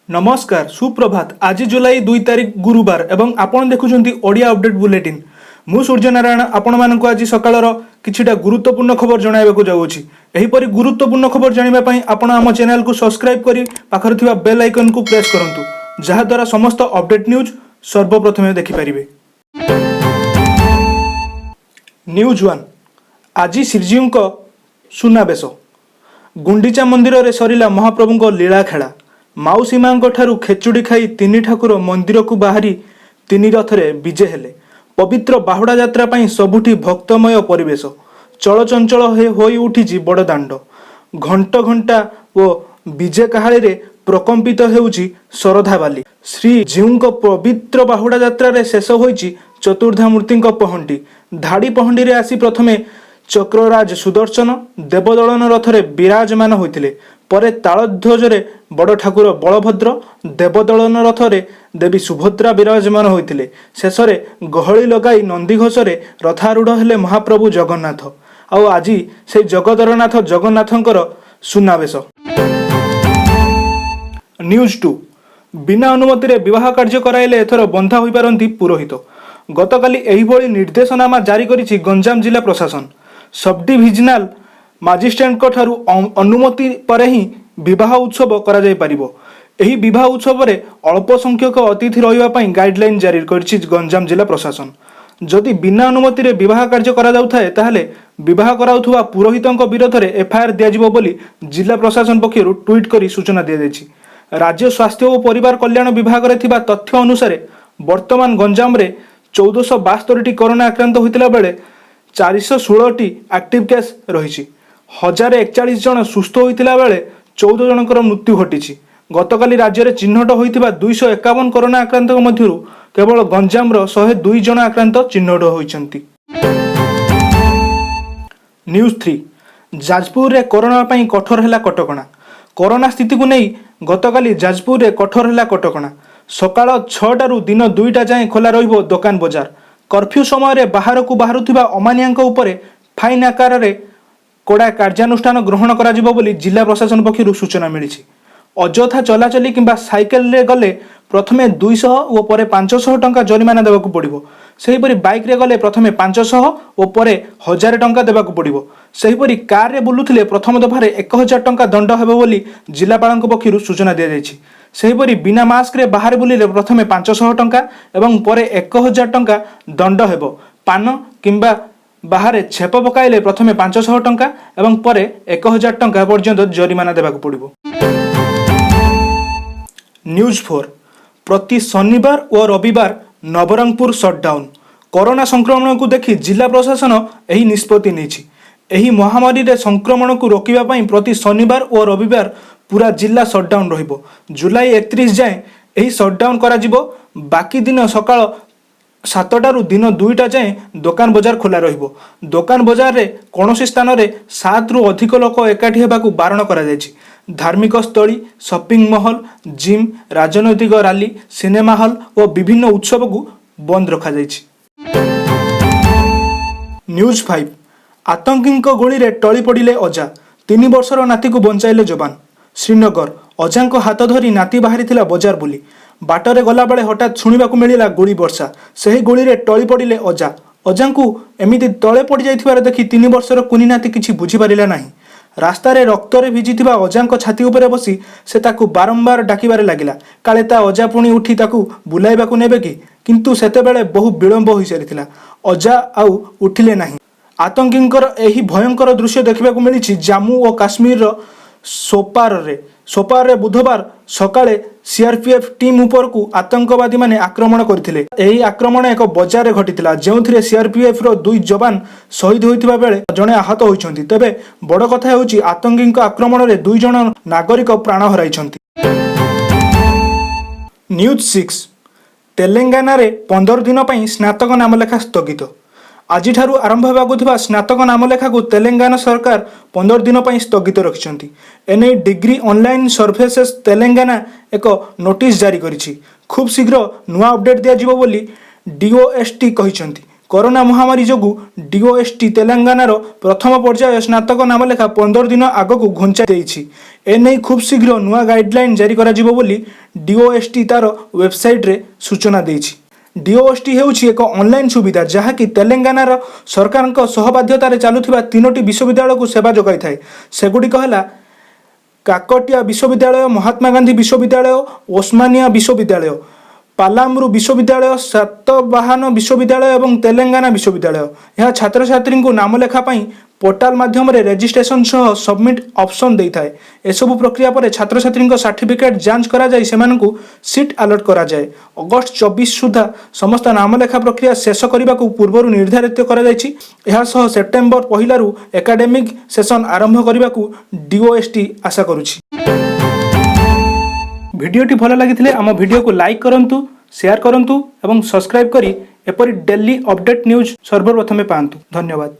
ନମସ୍କାର, ସୁପ୍ରଭାତ। ଆଜି ଜୁଲାଇ 2 ତାରିଖ, ଗୁରୁବାର ଏବଂ ଆପଣ ଦେଖୁଛନ୍ତି ଓଡ଼ିଆ ଅପଡେଟ୍ ବୁଲେଟିନ୍। ମୁଁ ସୂର୍ଯ୍ୟନାରାୟଣ ଆପଣମାନଙ୍କୁ ଆଜି ସକାଳର କିଛିଟା ଗୁରୁତ୍ୱପୂର୍ଣ୍ଣ ଖବର ଜଣାଇବାକୁ ଯାଉଅଛି। ଏହିପରି ଗୁରୁତ୍ୱପୂର୍ଣ୍ଣ ଖବର ଜାଣିବା ପାଇଁ ଆପଣ ଆମ ଚ୍ୟାନେଲକୁ ସବସ୍କ୍ରାଇବ୍ କରି ପାଖରେ ଥିବା ବେଲ୍ ଆଇକନ୍କୁ ପ୍ରେସ୍ କରନ୍ତୁ, ଯାହାଦ୍ୱାରା ସମସ୍ତ ଅପଡେଟ୍ ନ୍ୟୁଜ୍ ସର୍ବପ୍ରଥମେ ଦେଖିପାରିବେ। ନ୍ୟୁଜ୍ ୱାନ୍, ଆଜି ଶ୍ରୀଜୀଉଙ୍କ ସୁନାବେଶ। ଗୁଣ୍ଡିଚା ମନ୍ଦିରରେ ସରିଲା ମହାପ୍ରଭୁଙ୍କ ଲୀଳାଖେଳା। ମାଉସୀ ମାଙ୍କ ଠାରୁ ଖେଚୁଡ଼ି ଖାଇ ତିନି ଠାକୁର ମନ୍ଦିରକୁ ବାହାରି ତିନି ରଥରେ ବିଜେ ହେଲେ। ପବିତ୍ର ବାହୁଡ଼ା ଯାତ୍ରା ପାଇଁ ସବୁଠି ଭକ୍ତମୟ ପରିବେଶ। ଚଳଚଞ୍ଚଳ ହୋଇ ଉଠିଛି ବଡ଼ଦାଣ୍ଡ। ଘଣ୍ଟ, ଘଣ୍ଟା ଓ ବିଜେ କାହାଳିରେ ପ୍ରକମ୍ପିତ ହେଉଛି ଶରଧାବାଲି। ଶ୍ରୀ ଜୀଉଙ୍କ ପବିତ୍ର ବାହୁଡ଼ା ଯାତ୍ରାରେ ଶେଷ ହୋଇଛି ଚତୁର୍ଦ୍ଧାମୂର୍ତ୍ତିଙ୍କ ପହଣ୍ଡି। ଧାଡ଼ି ପହଣ୍ଡିରେ ଆସି ପ୍ରଥମେ ଚକ୍ରରାଜ ସୁଦର୍ଶନ ଦେବଦଳନ ରଥରେ ବିରାଜମାନ ହୋଇଥିଲେ। ପରେ ତାଳଧ୍ୱଜରେ ବଡ଼ ଠାକୁର ବଳଭଦ୍ର, ଦେବଦଳନ ରଥରେ ଦେବୀ ସୁଭଦ୍ରା ବିରାଜମାନ ହୋଇଥିଲେ। ଶେଷରେ ଗହଳି ଲଗାଇ ନନ୍ଦିଘୋଷରେ ରଥାରୂଢ଼ ହେଲେ ମହାପ୍ରଭୁ ଜଗନ୍ନାଥ। ଆଉ ଆଜି ସେଇ ଜଗତର ନାଥ ଜଗନ୍ନାଥଙ୍କର ସୁନାବେଶ। ନ୍ୟୁଜ୍ ଟୁ, ବିନା ଅନୁମତିରେ ବିବାହ କାର୍ଯ୍ୟ କରାଇଲେ ଏଥର ବନ୍ଧା ହୋଇପାରନ୍ତି ପୁରୋହିତ। ଗତକାଲି ଏହିଭଳି ନିର୍ଦ୍ଦେଶନାମା ଜାରି କରିଛି ଗଞ୍ଜାମ ଜିଲ୍ଲା ପ୍ରଶାସନ। ସବଡିଭିଜନାଲ ମାଜିଷ୍ଟ୍ରେଟଙ୍କ ଠାରୁ ଅନୁମତି ପରେ ହିଁ ବିବାହ ଉତ୍ସବ କରାଯାଇପାରିବ। ଏହି ବିବାହ ଉତ୍ସବରେ ଅଳ୍ପ ସଂଖ୍ୟକ ଅତିଥି ରହିବା ପାଇଁ ଗାଇଡଲାଇନ ଜାରି କରିଛି ଗଞ୍ଜାମ ଜିଲ୍ଲା ପ୍ରଶାସନ। ଯଦି ବିନା ଅନୁମତିରେ ବିବାହ କାର୍ଯ୍ୟ କରାଯାଉଥାଏ, ତାହେଲେ ବିବାହ କରାଉଥିବା ପୁରୋହିତଙ୍କ ବିରୋଧରେ ଏଫଆଇଆର ଦିଆଯିବ ବୋଲି ଜିଲ୍ଲା ପ୍ରଶାସନ ପକ୍ଷରୁ ଟ୍ୱିଟ୍ କରି ସୂଚନା ଦିଆଯାଇଛି। ରାଜ୍ୟ ସ୍ୱାସ୍ଥ୍ୟ ଓ ପରିବାର କଲ୍ୟାଣ ବିଭାଗରେ ଥିବା ତଥ୍ୟ ଅନୁସାରେ ବର୍ତ୍ତମାନ ଗଞ୍ଜାମରେ 1472ଟି କରୋନା ଆକ୍ରାନ୍ତ ହୋଇଥିଲା ବେଳେ 416ଟି ଆକ୍ଟିଭ କେସ୍ ରହିଛି। 1041 ଜଣ ସୁସ୍ଥ ହୋଇଥିଲା ବେଳେ 14 ଜଣଙ୍କର ମୃତ୍ୟୁ ଘଟିଛି। ଗତକାଲି ରାଜ୍ୟରେ ଚିହ୍ନଟ ହୋଇଥିବା 251 କରୋନା ଆକ୍ରାନ୍ତଙ୍କ ମଧ୍ୟରୁ କେବଳ ଗଞ୍ଜାମର 102 ଜଣ ଆକ୍ରାନ୍ତ ଚିହ୍ନଟ ହୋଇଛନ୍ତି। ନ୍ୟୁଜ୍ ଥ୍ରୀ, ଯାଜପୁରରେ କରୋନା ପାଇଁ କଠୋର ହେଲା କଟକଣା। କରୋନା ସ୍ଥିତିକୁ ନେଇ ଗତକାଲି ଯାଜପୁରରେ କଠୋର ହେଲା କଟକଣା। ସକାଳ 6ଟାରୁ ଦିନ 2ଟା ଯାଏଁ ଖୋଲା ରହିବ ଦୋକାନ ବଜାର। କର୍ଫ୍ୟୁ ସମୟରେ ବାହାରକୁ ବାହାରୁଥିବା ଅମାନିଆଙ୍କ ଉପରେ ଫାଇନ୍ ଆକାରରେ କଡ଼ା କାର୍ଯ୍ୟାନୁଷ୍ଠାନ ଗ୍ରହଣ କରାଯିବ ବୋଲି ଜିଲ୍ଲା ପ୍ରଶାସନ ପକ୍ଷରୁ ସୂଚନା ମିଳିଛି। ଅଯଥା ଚଲାଚଲି କିମ୍ବା ସାଇକେଲରେ ଗଲେ ପ୍ରଥମେ 200 ଓ ପରେ 500 ଟଙ୍କା ଜରିମାନା ଦେବାକୁ ପଡ଼ିବ। ସେହିପରି ବାଇକ୍ରେ ଗଲେ ପ୍ରଥମେ 500 ଓ ପରେ 1000 ଟଙ୍କା ଦେବାକୁ ପଡ଼ିବ। ସେହିପରି କାରରେ ବୁଲୁଥିଲେ ପ୍ରଥମ ଦଫାରେ 1000 ଟଙ୍କା ଦଣ୍ଡ ହେବ ବୋଲି ଜିଲ୍ଲାପାଳଙ୍କ ପକ୍ଷରୁ ସୂଚନା ଦିଆଯାଇଛି। ସେହିପରି ବିନା ମାସ୍କରେ ବାହାରେ ବୁଲିଲେ ପ୍ରଥମେ 500 ଟଙ୍କା ଏବଂ ପରେ 1000 ଟଙ୍କା ଦଣ୍ଡ ହେବ। ପାନ କିମ୍ବା ବାହାରେ ଛେପ ପକାଇଲେ ପ୍ରଥମେ 500 ଟଙ୍କା ଏବଂ ପରେ 1000 ଟଙ୍କା ପର୍ଯ୍ୟନ୍ତ ଜରିମାନା ଦେବାକୁ ପଡ଼ିବ। ନ୍ୟୁଜ୍ ଫୋର୍, ପ୍ରତି ଶନିବାର ଓ ରବିବାର ନବରଙ୍ଗପୁର ସଟଡାଉନ୍। କରୋନା ସଂକ୍ରମଣକୁ ଦେଖି ଜିଲ୍ଲା ପ୍ରଶାସନ ଏହି ନିଷ୍ପତ୍ତି ନେଇଛି। ଏହି ମହାମାରୀରେ ସଂକ୍ରମଣକୁ ରୋକିବା ପାଇଁ ପ୍ରତି ଶନିବାର ଓ ରବିବାର ପୁରା ଜିଲ୍ଲା ସଟଡାଉନ୍ ରହିବ। ଜୁଲାଇ 31 ଯାଏଁ ଏହି ସଟଡାଉନ୍ କରାଯିବ। ବାକି ଦିନ ସକାଳ 7ଟାରୁ ଦିନ 2ଟା ଯାଏଁ ଦୋକାନ ବଜାର ଖୋଲା ରହିବ। ଦୋକାନ ବଜାରରେ କୌଣସି ସ୍ଥାନରେ 7ରୁ ଅଧିକ ଲୋକ ଏକାଠି ହେବାକୁ ବାରଣ କରାଯାଇଛି। ଧାର୍ମିକ ସ୍ଥଳୀ, ସପିଂ ମହଲ, ଜିମ୍, ରାଜନୈତିକ ରାଲି, ସିନେମା ହଲ୍ ଓ ବିଭିନ୍ନ ଉତ୍ସବକୁ ବନ୍ଦ ରଖାଯାଇଛି। ନ୍ୟୁଜ୍ ଫାଇଭ୍, ଆତଙ୍କୀଙ୍କ ଗୁଳିରେ ଟଳି ପଡ଼ିଲେ ଅଜା, 3 ବର୍ଷର ନାତିକୁ ବଞ୍ଚାଇଲେ ଯବାନ। ଶ୍ରୀନଗର, ଅଜାଙ୍କ ହାତ ଧରି ନାତି ବାହାରିଥିଲା ବଜାର ବୁଲି। ବାଟରେ ଗଲାବେଳେ ହଠାତ୍ ଶୁଣିବାକୁ ମିଳିଲା ଗୁଳି ବର୍ଷା। ସେହି ଗୁଳିରେ ଟଳି ପଡ଼ିଲେ ଅଜା। ଅଜାଙ୍କୁ ଏମିତି ତଳେ ପଡ଼ିଯାଇଥିବାର ଦେଖି 3 ବର୍ଷର କୁନି ନାତି କିଛି ବୁଝିପାରିଲା ନାହିଁ। ରାସ୍ତାରେ ରକ୍ତରେ ଭିଜିଥିବା ଅଜାଙ୍କ ଛାତି ଉପରେ ବସି ସେ ତାକୁ ବାରମ୍ବାର ଡାକିବାରେ ଲାଗିଲା, କାଳେ ତା ଅଜା ପୁଣି ଉଠି ତାକୁ ବୁଲାଇବାକୁ ନେବେ କି। କିନ୍ତୁ ସେତେବେଳେ ବହୁ ବିଳମ୍ବ ହୋଇସାରିଥିଲା। ଅଜା ଆଉ ଉଠିଲେ ନାହିଁ। ଆତଙ୍କୀଙ୍କର ଏହି ଭୟଙ୍କର ଦୃଶ୍ୟ ଦେଖିବାକୁ ମିଳିଛି ଜାମ୍ମୁ ଓ କାଶ୍ମୀରର ସୋପାରରେ। ସୋପାରରେ ବୁଧବାର ସକାଳେ ସିଆରପିଏଫ୍ ଟିମ୍ ଉପରକୁ ଆତଙ୍କବାଦୀମାନେ ଆକ୍ରମଣ କରିଥିଲେ। ଏହି ଆକ୍ରମଣ ଏକ ବଜାରରେ ଘଟିଥିଲା, ଯେଉଁଥିରେ ସିଆରପିଏଫ୍ ର ଦୁଇ ଯବାନ ଶହୀଦ ହୋଇଥିବା ବେଳେ ଜଣେ ଆହତ ହୋଇଛନ୍ତି। ତେବେ ବଡ଼ କଥା ହେଉଛି, ଆତଙ୍କୀଙ୍କ ଆକ୍ରମଣରେ ଦୁଇ ଜଣ ନାଗରିକ ପ୍ରାଣ ହରାଇଛନ୍ତି। ନ୍ୟୁଜ୍ ସିକ୍ସ, ତେଲେଙ୍ଗାନାରେ 15 ଦିନ ପାଇଁ ସ୍ନାତକ ନାମଲେଖା ସ୍ଥଗିତ। ଆଜିଠାରୁ ଆରମ୍ଭ ହେବାକୁ ଥିବା ସ୍ନାତକ ନାମଲେଖାକୁ ତେଲେଙ୍ଗାନା ସରକାର 15 ଦିନ ପାଇଁ ସ୍ଥଗିତ ରଖିଛନ୍ତି। ଏନେଇ ଡିଗ୍ରୀ ଅନଲାଇନ୍ ସର୍ଭିସେସ୍ ତେଲେଙ୍ଗାନା ଏକ ନୋଟିସ୍ ଜାରି କରିଛି। ଖୁବ୍ ଶୀଘ୍ର ନୂଆ ଅପଡେଟ୍ ଦିଆଯିବ ବୋଲି ଡିଓଏସଟି କହିଛନ୍ତି। କରୋନା ମହାମାରୀ ଯୋଗୁଁ ଡିଓଏସ୍ଟି ତେଲେଙ୍ଗାନାର ପ୍ରଥମ ପର୍ଯ୍ୟାୟ ସ୍ନାତକ ନାମଲେଖା 15 ଦିନ ଆଗକୁ ଘୁଞ୍ଚାଇ ଦେଇଛି। ଏନେଇ ଖୁବ୍ ଶୀଘ୍ର ନୂଆ ଗାଇଡଲାଇନ୍ ଜାରି କରାଯିବ ବୋଲି ଡିଓଏସ୍ଟି ତାର ୱେବସାଇଟ୍ରେ ସୂଚନା ଦେଇଛି। ଡିଓଏସ୍ଟି ହେଉଛି ଏକ ଅନଲାଇନ୍ ସୁବିଧା, ଯାହାକି ତେଲେଙ୍ଗାନାର ସରକାରଙ୍କ ସହବାଧ୍ୟତାରେ ଚାଲୁଥିବା ତିନୋଟି ବିଶ୍ୱବିଦ୍ୟାଳୟକୁ ସେବା ଯୋଗାଇଥାଏ। ସେଗୁଡ଼ିକ ହେଲା କାକଟିଆ ବିଶ୍ୱବିଦ୍ୟାଳୟ, ମହାତ୍ମା ଗାନ୍ଧୀ ବିଶ୍ୱବିଦ୍ୟାଳୟ, ଓସ୍ମାନିଆ ବିଶ୍ୱବିଦ୍ୟାଳୟ, ପାଲାମରୁ ବିଶ୍ୱବିଦ୍ୟାଳୟ, ସାତବାହାନ ବିଶ୍ୱବିଦ୍ୟାଳୟ ଏବଂ ତେଲେଙ୍ଗାନା ବିଶ୍ୱବିଦ୍ୟାଳୟ। ଏହା ଛାତ୍ରଛାତ୍ରୀଙ୍କୁ ନାମଲେଖା ପାଇଁ ପୋର୍ଟାଲ ମାଧ୍ୟମରେ ରେଜିଷ୍ଟ୍ରେସନ ସହ ସବମିଟ୍ ଅପସନ୍ ଦେଇଥାଏ। ଏସବୁ ପ୍ରକ୍ରିୟା ପରେ ଛାତ୍ରଛାତ୍ରୀଙ୍କ ସାର୍ଟିଫିକେଟ୍ ଯାଞ୍ଚ କରାଯାଇ ସେମାନଙ୍କୁ ସିଟ୍ ଆଲଟ୍ କରାଯାଏ। ଅଗଷ୍ଟ 24 ସୁଦ୍ଧା ସମସ୍ତ ନାମଲେଖା ପ୍ରକ୍ରିୟା ଶେଷ କରିବାକୁ ପୂର୍ବରୁ ନିର୍ଦ୍ଧାରିତ କରାଯାଇଛି। ଏହା ସହ ସେପ୍ଟେମ୍ବର 1ରୁ ଏକାଡେମିକ୍ ସେସନ୍ ଆରମ୍ଭ କରିବାକୁ ଡିଓଏସ୍ଟି ଆଶା କରୁଛି। ଭିଡ଼ିଓଟି ଭଲ ଲାଗିଥିଲେ ଆମ ଭିଡ଼ିଓକୁ ଲାଇକ୍ କରନ୍ତୁ, ସେୟାର କରନ୍ତୁ ଏବଂ ସବସ୍କ୍ରାଇବ୍ କରି ଏପରି ଡେଲି ଅପଡେଟ୍ ନ୍ୟୁଜ୍ ସର୍ବପ୍ରଥମେ ପାଆନ୍ତୁ। ଧନ୍ୟବାଦ।